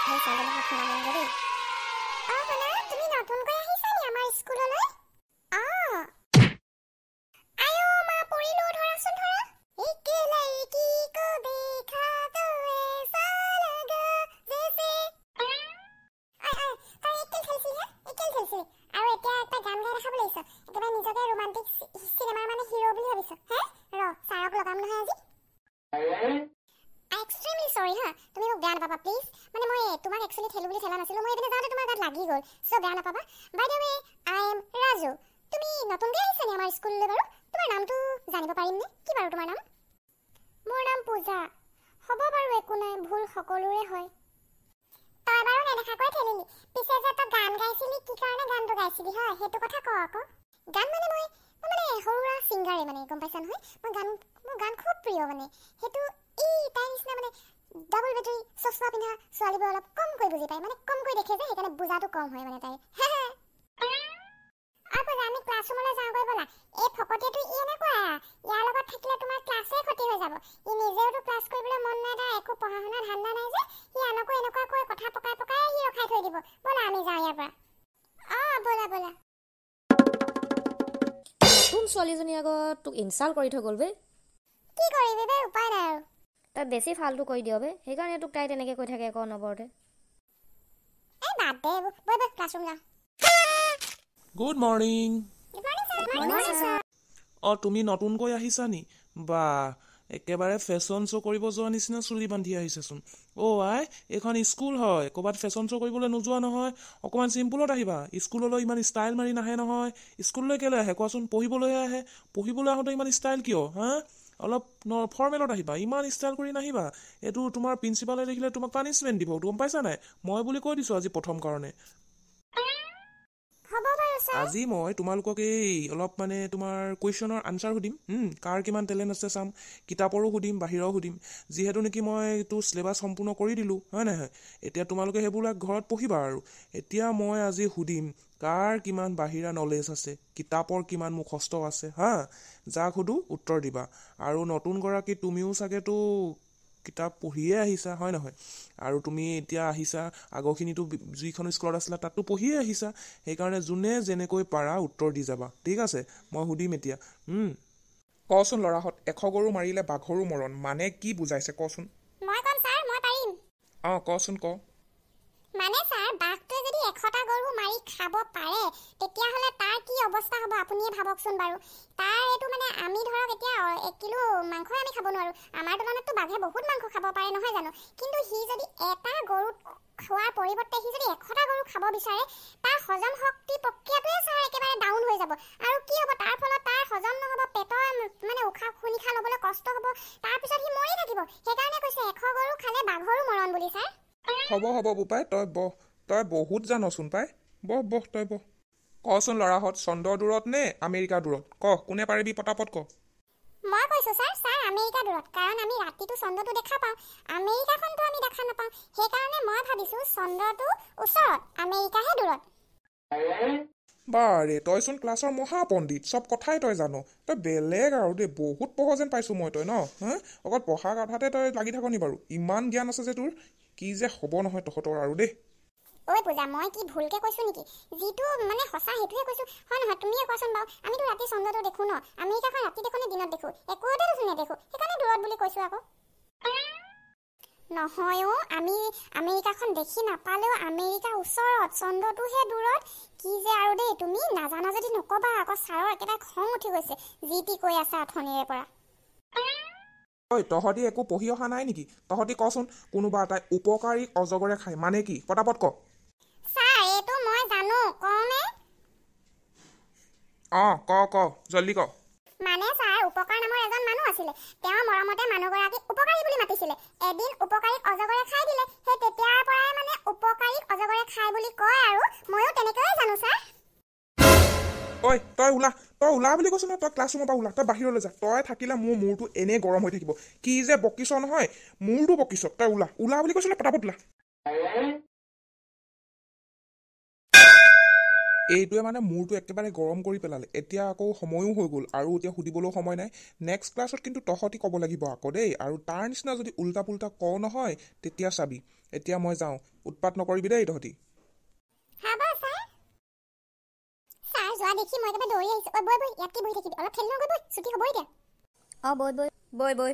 সেই ছোৱালীজনীক শুনাব লাগিব দেই। অ শুনা, তুমি নতুনকৈ আহিছা নি আমাৰ স্কুললৈ? অ আয়ো মা, পৰিলো, ধৰাচোন ধৰা। एक लड़की को देखा तो ऐसा लगा जैसे। ঐ ঐ, তই এই কেল খেলছিলি? হা, এই কেল খেলছিলি আৰু এতিয়া তই গান গাই দেখাব লাগিছ? একেবাৰে নিজকে ৰোমান্টিক চিনেমাৰ মানে হিৰ' বুলি ভাবিছ? হে ৰ, ছাৰক লগাম নহয় আজি। এক্সট্ৰিমলি চৰি হা, তুমি মোক বেয়া নাপাবা প্লিজ। মানে মই তোমাক একচুৱেলি ঠেলো বুলি ঠেলা নাছিলোঁ, মই এইপিনে যাওঁতে তোমাৰ গাত লাগি গ'ল, চ' বেয়া নাপাবা। By the way, I am Raju. তুমি নতুনকৈ আহিছা নি আমাৰ স্কুললৈ বাৰু? তোমাৰ নামটো জানিব পাৰিমনে? কি বাৰু তোমাৰ নাম? মোৰ নাম পূজা। হ'ব বাৰু, একো নাই, ভুল সকলোৰে হয়। তই বাৰু নেদেখাকৈ ঠেলিলি, পিছে যে তই গান গাইছিলি, কি কাৰণে গানটো গাইছিলি হয় সেইটো কথা ক আকৌ। গান মানে মই মানে সৰু সুৰা ছিংগাৰে মানে, গম পাইছা নহয়? মই গান, মোৰ গান খুব প্ৰিয়। মানে সেইটো ই তাইৰ নিচিনা মানে ডাবল বেটাৰী চশমা পিন্ধা ছোৱালীবোৰ অলপ কমকৈ বুজি পায়, মানে কমকৈ দেখে যে, সেইকাৰণে বুজাটো কম হয় মানে তাই। আৰু পূজা, আমি ক্লাছৰুমলৈ যাওঁগৈ ব'লা। এই ফকতীয়াটো ই এনেকুৱা, ইয়াৰ লগত থাকিলে তোমাৰ ক্লাছেই ক্ষতি হৈ যাব। ই নিজেওতো ক্লাছ কৰিবলৈ মন নাই, তাৰ একো পঢ়া শুনা ধান্দা নাই যে, সি আনকো এনেকুৱাকৈ কথা পকাই পকাই সি ৰখাই থৈ দিব। ব'লা, আমি যাওঁ ইয়াৰ পৰা। অঁ ব'লা ব'লা। নতুন ছোৱালীজনীৰ আগত তোক ইনচাল্ট কৰি থৈ গ'ল বে। কি কৰিবি বে, উপায় নাই আৰু। তই বেছি ফাল্টু কৰি দিয় বে, সেইকাৰণে তোক তাই তেনেকৈ কৈ থাকে আকৌ অনবৰতে। এই বাদ দে এইবোৰ, বৈ বৈ ক্লাছৰুম যাওঁ। Good morning. Good morning sir. Good morning sir. অঁ, তুমি নতুনকৈ আহিছা নি? বা, একেবাৰে ফেশ্বন শ্ব' কৰিব যোৱা নিচিনা চুলি বান্ধি আহিছাচোন। অ' আই, এইখন স্কুল হয়, ক'ৰবাত ফেশ্বন শ্ব' কৰিবলৈ নোযোৱা নহয়। অকণমান চিম্পুলত আহিবা। স্কুললৈ ইমান ষ্টাইল মাৰি নাহে নহয়। স্কুললৈ কেলৈ আহে কোৱাচোন? পঢ়িবলৈহে আহে। পঢ়িবলৈ আহোঁতে ইমান ষ্টাইল কিয়? হা, অলপ ফৰ্মেলত আহিবা, ইমান ষ্টাইল কৰি নাহিবা। এইটো তোমাৰ প্ৰিন্সিপালে দেখিলে তোমাক পানিছমেণ্ট দিব, গম পাইছা নাই? মই বুলি কৈ দিছোঁ আজি প্ৰথম কাৰণে। হ'ব বাৰু ছাৰ। আজি মই তোমালোকক এই অলপ মানে তোমাৰ কুৱেশ্যনৰ আনচাৰ সুধিম। কাৰ কিমান টেলেণ্ট আছে চাম। কিতাপৰো সুধিম, বাহিৰৰো সুধিম। যিহেতু নেকি মই এইটো চিলেবাছ সম্পূৰ্ণ কৰি দিলোঁ, হয় নহয়? এতিয়া তোমালোকে সেইবিলাক ঘৰত পঢ়িবা। আৰু এতিয়া মই আজি সুধিম কাৰ কিমান বাহিৰা নলেজ আছে, কিতাপৰ কিমান মুখস্থ আছে। হা, যাক সুধো উত্তৰ দিবা। আৰু নতুন গৰাকী তুমিও চাগেতো কিতাপ পঢ়িয়ে আহিছা, হয় নহয়? আৰু তুমি এতিয়া আহিছা, আগৰখিনিতো যিখন স্কুলত আছিলা তাততো পঢ়িয়ে আহিছা। সেইকাৰণে যোনে যেনেকৈ পাৰা উত্তৰ দি যাবা, ঠিক আছে? মই সুধিম এতিয়া। কচোন ল'ৰাহঁত, 100 গৰু মাৰিলে বাঘৰো মৰণ মানে কি বুজাইছে কচোন? মই ক'ম ছাৰ, মই পাৰিম। অঁ কচোন ক। মানে ছাৰ, বাঘটোৱে যদি 100টা গৰু মাৰি খাব পাৰে, তেতিয়াহ'লে তাৰ কি অৱস্থা হ'ব আপুনিয়ে ভাবকচোন বাৰু। তাৰ এইটো মানে আমি ধৰক এতিয়া 1 কিলো মাংসই আমি খাব নোৱাৰোঁ, আমাৰ তুলনাততো বাঘে বহুত মাংস খাব পাৰে, নহয় জানো? কিন্তু সি যদি এটা গৰু খোৱাৰ পৰিৱৰ্তে সি যদি 100টা গৰু খাব বিচাৰে, তাৰ হজম শক্তি প্ৰক্ৰিয়াটোৱে ছাৰ একেবাৰে ডাউন হৈ যাব। আৰু কি হ'ব তাৰ ফলত? তাৰ হজম নহ'ব, পেটৰ মানে উশাহ নিশাহ ল'বলৈ কষ্ট হ'ব, তাৰপিছত সি মৰি থাকিব। সেইকাৰণে কৈছে 100 গৰু খালে বাঘৰো মৰণ বুলি ছাৰ। হ'ব হ'ব বোপাই, তই বহ। তই বহুত জানচোন পাই। বহ বহ, তই বহ। কচোন ল'ৰাহঁত, চন্দ্ৰ দূৰত নে আমেৰিকা দূৰত? ক, কোনে পাৰিবি পটাপট ক। মই কৈছোঁ ছাৰ। ছাৰ, আমেৰিকা দূৰত, কাৰণ আমি ৰাতিটো চন্দ্ৰটো দেখা পাওঁ, আমেৰিকাখনতো আমি দেখা নাপাওঁ। সেইকাৰণে মই ভাবিছোঁ চন্দ্ৰটো ওচৰত, আমেৰিকাহে দূৰত। বাৰে, তইচোন ক্লাছৰ মহাপণ্ডিত, চব কথাই তই জান। তই বেলেগ আৰু দেই, বহুত পঢ় যেন পাইছোঁ মই তই ন? হা, অকল পঢ়া কথাতে তই লাগি থাক নি বাৰু? ইমান জ্ঞান আছে যে তোৰ, কি যে হ'ব নহয় তহঁতৰ আৰু দেই। ঐ পূজা, মই কি ভুলকৈ কৈছোঁ নেকি? যিটো মানে সঁচা সেইটোহে কৈছোঁ, হয় নহয়? তুমিয়ে কোৱাচোন বাৰু, আমিতো ৰাতি চন্দ্ৰটো দেখোঁ ন, আমেৰিকাখন ৰাতি দেখোঁ নে দিনত দেখোঁ? একোতে দেখোন নেদেখোঁ, সেইকাৰণে দূৰত বুলি কৈছোঁ আকৌ। নহয় অ', আমি আমেৰিকাখন দেখি নাপালেও আমেৰিকা ওচৰত, চন্দ্ৰটোহে দূৰত। কি যে আৰু দেই, তুমি নাজানা যদি নক'বা আকৌ, ছাৰৰ একেবাৰে খং উঠি গৈছে, যি টি কৈ আছা অথনিৰে পৰা। ঐ, তহঁতি একো পঢ়ি অহা নাই নেকি? তহঁতি কচোন, কোনোবা এটাই উপকাৰীক অজগৰে খায় মানে কি? পটাপট ক। ছাৰ, এইটো মই জানো, কওঁনে? অঁ ক ক, জল্দি ক। মানে ছাৰ, উপকাৰ নামৰ এজন মানুহ আছিলে, তেওঁৰ মৰমতে মানুহগৰাকীক উপকাৰী বুলি মাতিছিলে। এদিন উপকাৰীক অজগৰে খাই দিলে, সেই তেতিয়াৰ পৰাই মানে উপকাৰীক অজগৰে খায় বুলি কয়, আৰু ময়ো তেনেকৈয়ে জানো ছাৰ। ঐ তই ওলা, তই ওলা বুলি কৈছো নহয়। তই ক্লাছৰুমৰ পৰা ওলা, তই বাহিৰলৈ যা। তই থাকিলে মোৰ মূৰটো এনেই গৰম হৈ থাকিব। কি যে বকিছ নহয়, মূৰটো বকিছ। তই ওলা, ওলা বুলি কৈছো নহয়, পটাপট ওলা। এইটোৱে মানে মূৰটো একেবাৰে গৰম কৰি পেলালে। এতিয়া আকৌ সময়ো হৈ গ'ল আৰু এতিয়া সুধিবলৈও সময় নাই। নেক্সট ক্লাছত কিন্তু তহঁতি ক'ব লাগিব আকৌ দেই, আৰু তাৰ নিচিনা যদি উল্টা পুল্টা কওঁ নহয় তেতিয়া চাবি। এতিয়া মই যাওঁ, উৎপাত নকৰিবি দেই তহঁতি। হ'ব ছাৰ। ছাৰ যোৱা দেখি মই একেবাৰে দৌৰি আহিছোঁ। ঐ বৈ বৈ, ইয়াত কি বহি থাকিবি, অলপ খেলি লওঁগৈ বৈ, ছুটি হ'বই এতিয়া। অঁ, বৈ বৈ বৈ বৈ।